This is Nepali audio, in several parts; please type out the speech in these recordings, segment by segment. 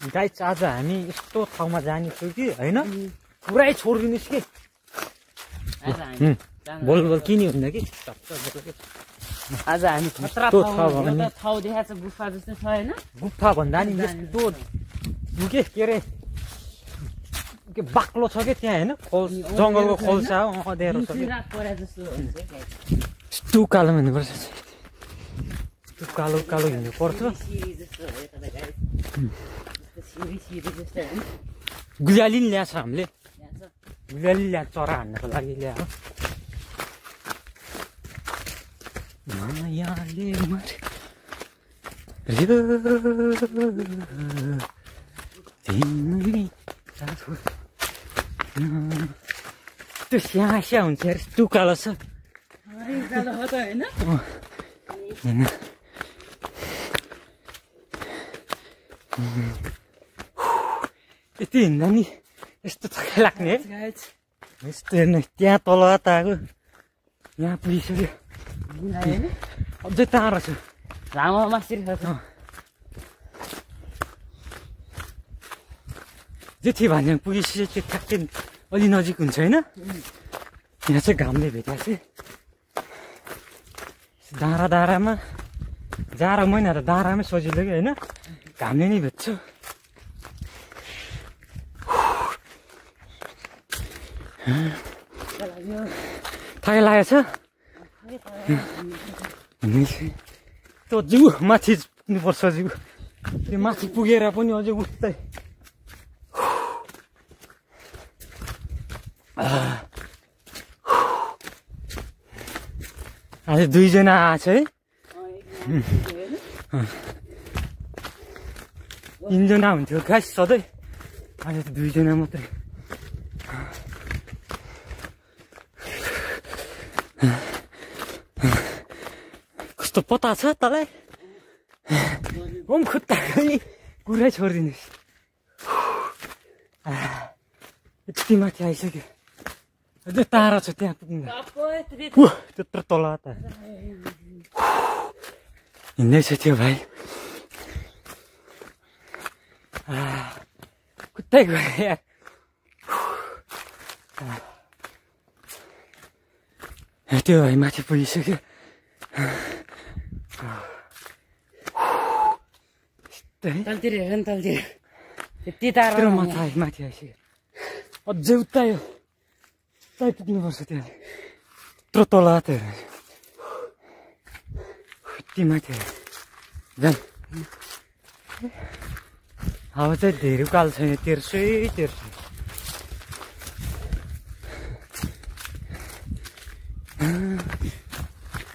गाइस आज हामी यस्तो ठाउँमा जाने छु कि हैन पुरै छोडिदिनुस् कि बोल बोल किन हुँदैन कि आज हामी खतरा ठाउँ देखाएको छ गुफा जस्तो छ हैन गुफा भन्दा नि यस्तो के रे के बाक्लो छ के त्यहाँ हैन जंगलको खोल्सा हो अँधेरो छ यस्तो कालो हिँड्नुपर्छ यस्तो कालो कालो हिँड्नु पर्छ गुलियाली नि ल्याएको छ हामीले गुलियाली ल्याएको चरा हान्नको लागि ल्याएको मायाले त्यो स्या स्या हुन्छ अरे यस्तो कालो छ यति हिँड्दा नि यस्तो थकाइ लाग्ने है यस्तो हेर्नु त्यहाँ तल आएको यहाँ पुगिसक्यो अझै टाढो छ लामो मासिरहेको जेठी भान्ज्याङ पुगिसक्यो त्यो ठ्याक्कै अलि नजिक हुन्छ होइन यहाँ चाहिँ घामले भेटाएको चाहिँ डाँडा डाँडामा जाडो महिना त डाँडामै सजिलो कि होइन घामले नै भेट्छ थाहै लागेको छ त्यो जिउ माथि पुग्नुपर्छ जिउ त्यो माथि पुगेर पनि अझै उठ्दै आज दुईजना आएछ है तीनजना हुन्थ्यो गाइस सधैँ अहिले त दुईजना मात्रै कस्तो पता छ तँलाई ओम खुट्टा नि कुरै छोडिदिनुहोस् यति माथि आइसक्यो अझै टाढो छ त्यहाँ पुग्नु त्यत्रो तल त हिँड्दैछ त्यो भाइ खुट्टै गयो यार त्यो भाइ माथि पुगिसक्यो तलतिर हेर नि तलतिर यति टाढो माथि आइसक्यो अझै उता यो उतै पुग्नुपर्छ त्यहाँ यत्रो तल त हेर यति माथि जान अब चाहिँ धेरै उकालो छैन तेर्सै तेर्सो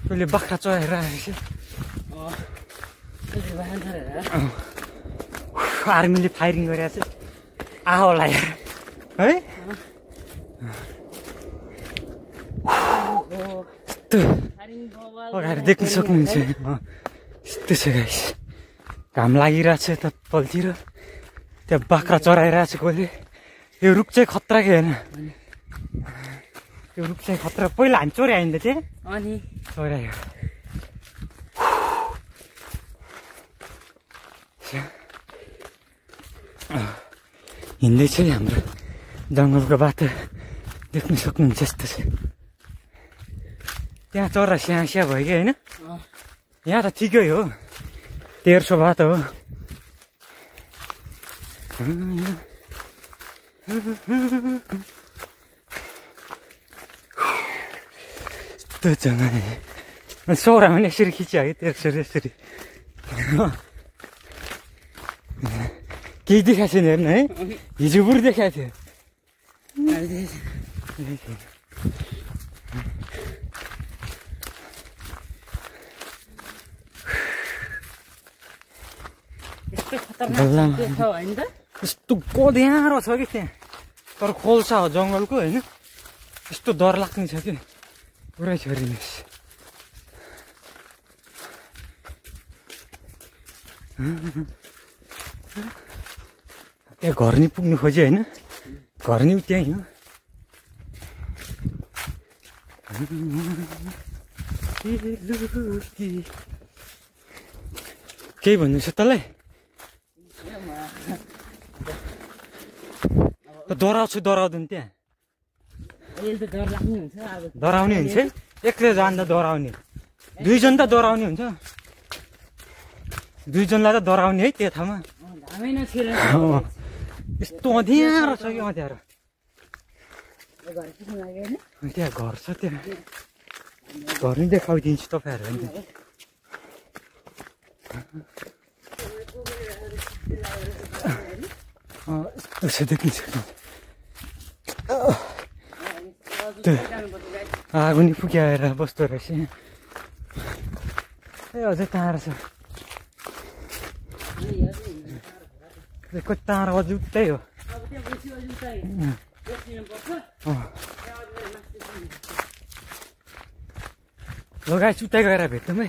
कहिले बाख्रा चढाएर आएछ आर्मीले फायरिङ गरिरहेको छ होला यार है अगाडि देख्न सक्नुहुन्छ यस्तो छ गाइस घाम लागिरहेको छ यता तलतिर त्यहाँ बाख्रा चराइरहेको छ कसले यो रुख चाहिँ खतरा के होइन त्यो रुख चाहिँ खतरा पहिला हामी चोर्यायो नि त त्यहाँ अनि चोर्यायो हिँड्दैछ हाम्रो जङ्गलको बाटो देख्न सक्नुहुन्छ यस्तो छ त्यहाँ चरा स्या स्या भयो कि होइन यहाँ त ठिकै हो तेर्सो बाटो हो यस्तो जङ्गल सौरामा पनि यसरी खिच्यो है तेर्सो यसरी केही देखाएको छैन हेर्नु है हिजो बुढी देखाएको थियो यस्तो कोद्यारो छ कि त्यहाँ तर खोल्सा हो जङ्गलको होइन यस्तो डर लाग्ने छ कि पुरै छोडिदिनुहोस् त्यहाँ घर नि पुग्नु खोज्यो होइन घर नि त्यहीँ हो केही भन्नु छ तँलाई डराउँछु डराउँदैन त्यहाँ अहिले त डर लाग्ने हुन्छ अब डराउने हुन्छ है एक्लै जाँदा डराउने दुईजना त डराउने हुन्छ दुईजनालाई त डराउने है त्यो ठाउँमा घामै नछिर यस्तो अँध्यारो छ कि अँध्यारो घर किन लाग्यो होइन त्यहाँ घर छ त्यहाँ घर नि देखाइदिन्छु तपाईँहरू यस्तो छ देख्नु आगो नि पुग्याएर बस्दो रहेछ ए अझै टाढो छ कति टाढो अझै उतै हो लगाएपछि उतै गएर भेट्यौँ है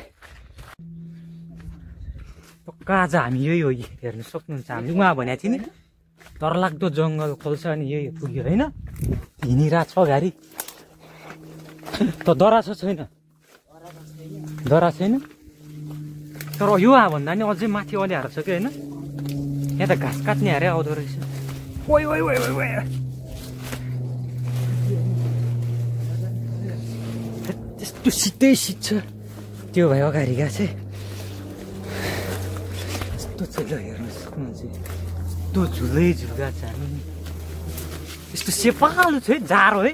पक्का आज हामी यही हो हेर्नु सक्नुहुन्छ हामीले उहाँ भनेको थियो नि डरलाग्दो जङ्गल खोल्छ अनि यही पुग्यो होइन हिँडिरहेको छ गाडी त डरा छ छैन डरा छैन तर यो भन्दा नि अझै माथि अलिहार छ कि होइन यहाँ त घाँस काट्ने हारे आउँदो रहेछ ओइ ओइ ओइ ओइ त्यस्तो सिधै सिट छ त्यो भए अगाडि गएको चाहिँ यस्तो चाहिँ ल हेर्नु सक्नुहुन्छ यस्तो झुलै झुल्गा छ हामी यस्तो सेपालु छ है जाडो है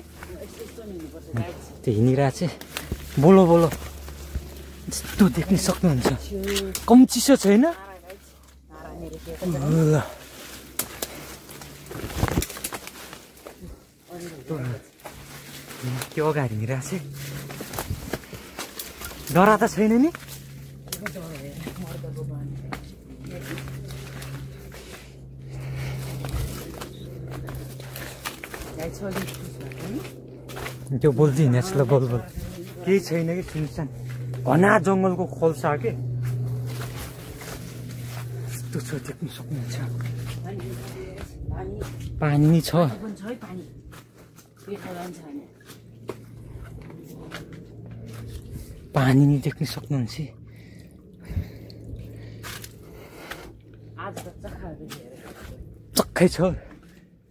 त्यो हिँडिरहेको चाहिँ बोलो बोलो यस्तो देख्न सक्नुहुन्छ कम चिसो छैन ल त्यो अगाडि हिँडिरहेको चाहिँ डरा त छैन नि त्यो बोल्दै हिँडेको छ ल बोल बोल केही छैन कि सुनसान घना जङ्गलको खोल्छ के यस्तो छ देख्नु सक्नुहुन्छ पानी नि छ पानी नि देख्न सक्नुहुन्छ चक्कै छ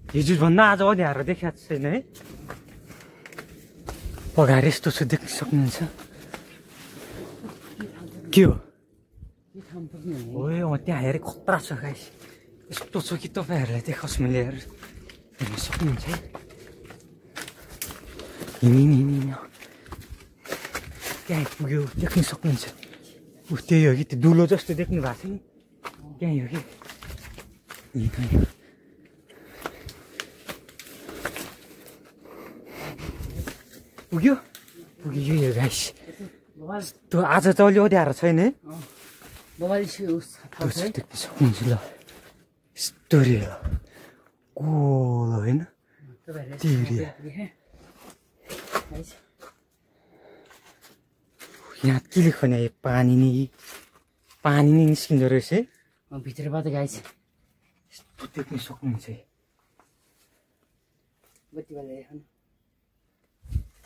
हिजोभन्दा आज अँध्यारो देखाएको छैन है अगाडि यस्तो छ देख्न सक्नुहुन्छ के हो ओ त्यहाँ हेरे खतरा छ गाइस यस्तो छ कि तपाईँहरूलाई देखाओस् मैले हेर्न सक्नुहुन्छ है हिँड्नु त्यहाँ पुग्यो देख्न सक्नुहुन्छ ऊ त्यही हो कि त्यो दुलो जस्तो देख्नु भएको छ नि त्यहीँ हो कि पुग्यो पुग्यो यो गाइस त्यो आज त अलि अँध्यारो छैन है देख्न सक्नुहुन्छ ल यस्तो रे गोल होइन यहाँ के लेख्यो भने पानी नि निस्किँदो रहेछ है भित्रबाट गाइस यस्तो देख्न सक्नुहुन्छ है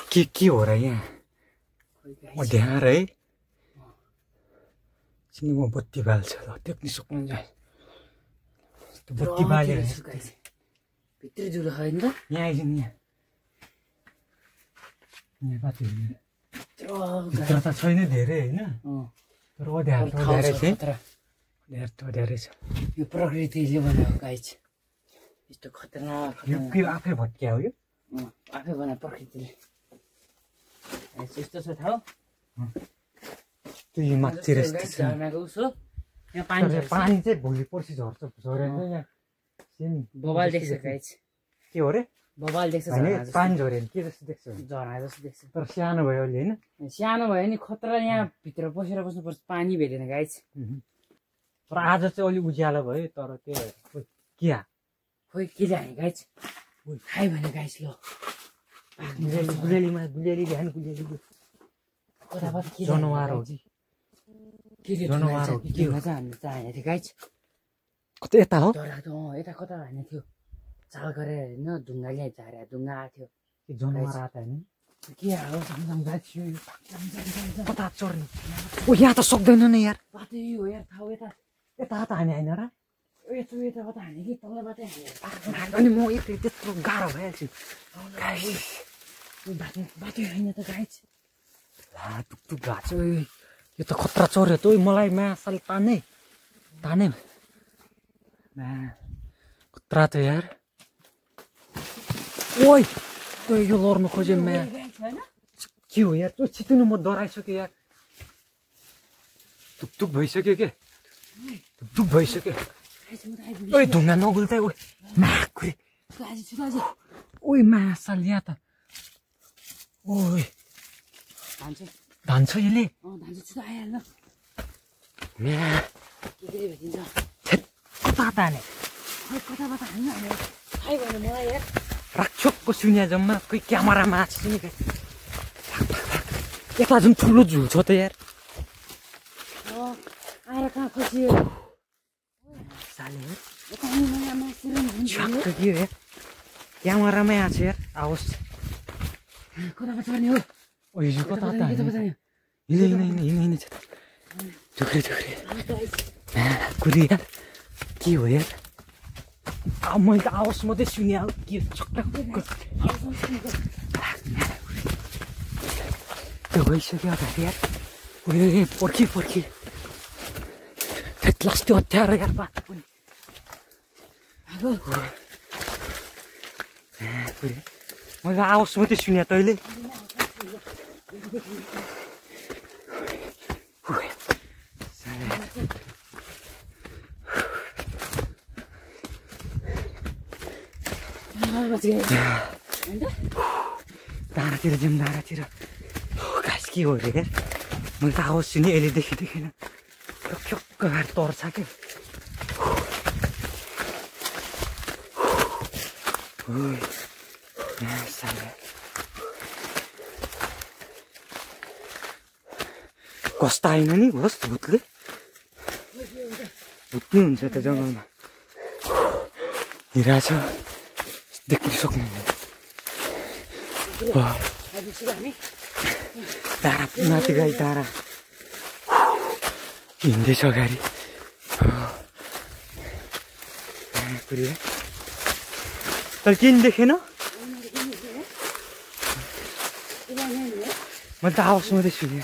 के हो र यहाँ अँध्यारो है चिनीमा बत्ती बाल्छ ल देख्न सक्नुहुन्छ बत्ती बालेर भित्र जुरो होइन त यहाँ आइज नि यहाँ बाटो भित्र त छैन धेरै होइन तर अँध्यारो अँध्यारै छ यो प्रकृतिले बनाएको गाइस यस्तो खतरनाक यो आफै भट्क्या हो यो आफै बनाएको प्रकृतिले यस्तो छ ठाउँ त्यो माथि यस्तो छ यहाँ पानी चाहिँ भोलि पर्सि झर्छ झरेर यहाँ बबाल देख्छ गाइस के हो रे बबाल देख्छ पानी झऱ्यो भने के जस्तो देख्छ झरना जस्तो देख्छ तर सानो भयो अहिले होइन सानो भयो नि खतरा यहाँ भित्र पसेर बस्नुपर्छ पानी भेटेन गाइस तर आज चाहिँ अलिक उज्यालो भयो तर त्यो खोइ के जाने गाइस खायो भने गाइस ल गुलेलीमा गुलेली ध्यान गुलेली जनावर हो कि जनावर हो कि के हो हामी चाहिएको थियो गाइस कता यता हो यता कता हान्ने थियो चाल गरेर होइन ढुङ्गाले झारे ढुङ्गा आएको थियो जनावर आएको होइन के हो कता चढ्ने ओ यहाँ त सक्दैन नि यार बाटै हो यार थाहा यता यता त हामी होइन र यताबाट हाने कि तलबाटै हाने अनि म यति त्यत्रो गाह्रो भइहाल्छु बाटो होइन त गाइज ला टुकटुक घाँच यो त खतरा चोर्यो त मलाई मासाले ताने खतरा त यार ओइ तँ यो लड्नु खोज्यो म्या के हो यार त्यो छिटो म डराइसक्यो यार टुकटुक भइसक्यो के टुकटुक भइसक्यो ओइ ढुङ्गा नगुल्दै ओइ माखुरी ओइ मासल यहाँ त ओइ धान्छ यसले म्या कता ताने राक्षसको सुन्या जम्मा कोही क्यामेरामा आएको छ नि यता जुन ठुलो झुल छ त यार आएर कहाँ खोसियो क्यामेरामै आएको छ यार आओस् कताबाट चढ्ने हो ओ हिजो कता हिँड्ने छ झुक्रे कुरी यार के हो यार मैले त आवाज मात्रै सुने के त्यो भइसक्यो अगाडि यार उयो पर्खी लास्ट त्यो हत्याएर यार बाटो पनि मैले आवाज मात्रै सुने तैँले डाँडातिर जाउँ डाँडातिर घाँस के हो अरे यार मैले त आवाज सुने अहिले देखेन क्याक्क भएर तर्छ क्या कस्तो आएन नि होस् भुतले भुत्नु हुन्छ त जङ्गलमा हिँडा छ देख्न सक्नुहुन्न डाँडा माथि गाई डाँडा हिँड्दैछ अगाडि तर किन देखेन मैले त आवाज मात्रै सुने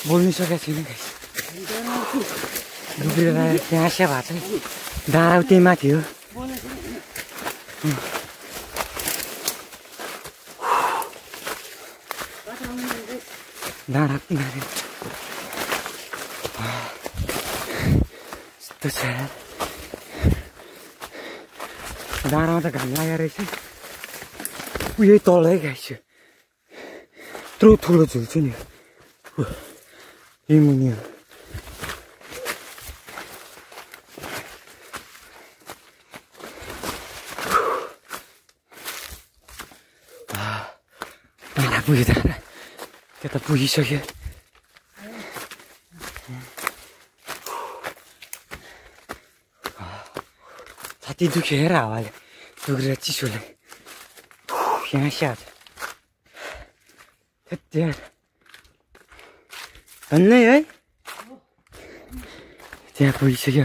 बोल्नु सकेको छैन डुब्रेर आएर त्यहाँ आसिया भएको छ डाँडा त्यही माथि हो डाँडा किनारे यस्तो छ डाँडामा त घाम लागेको रहेछ उयो तलै गाइछु यत्रो ठुलो झुल्छु नि यही मुनि हो डाँडा पुग्यो डाँडा त्यता पुगिसक्यो छाती दुख्यो हेर हावाले दुख्रेर चिसोले यहाँ स्याहार त्यहाँ भन्नै है त्यहाँ पुगिसक्यो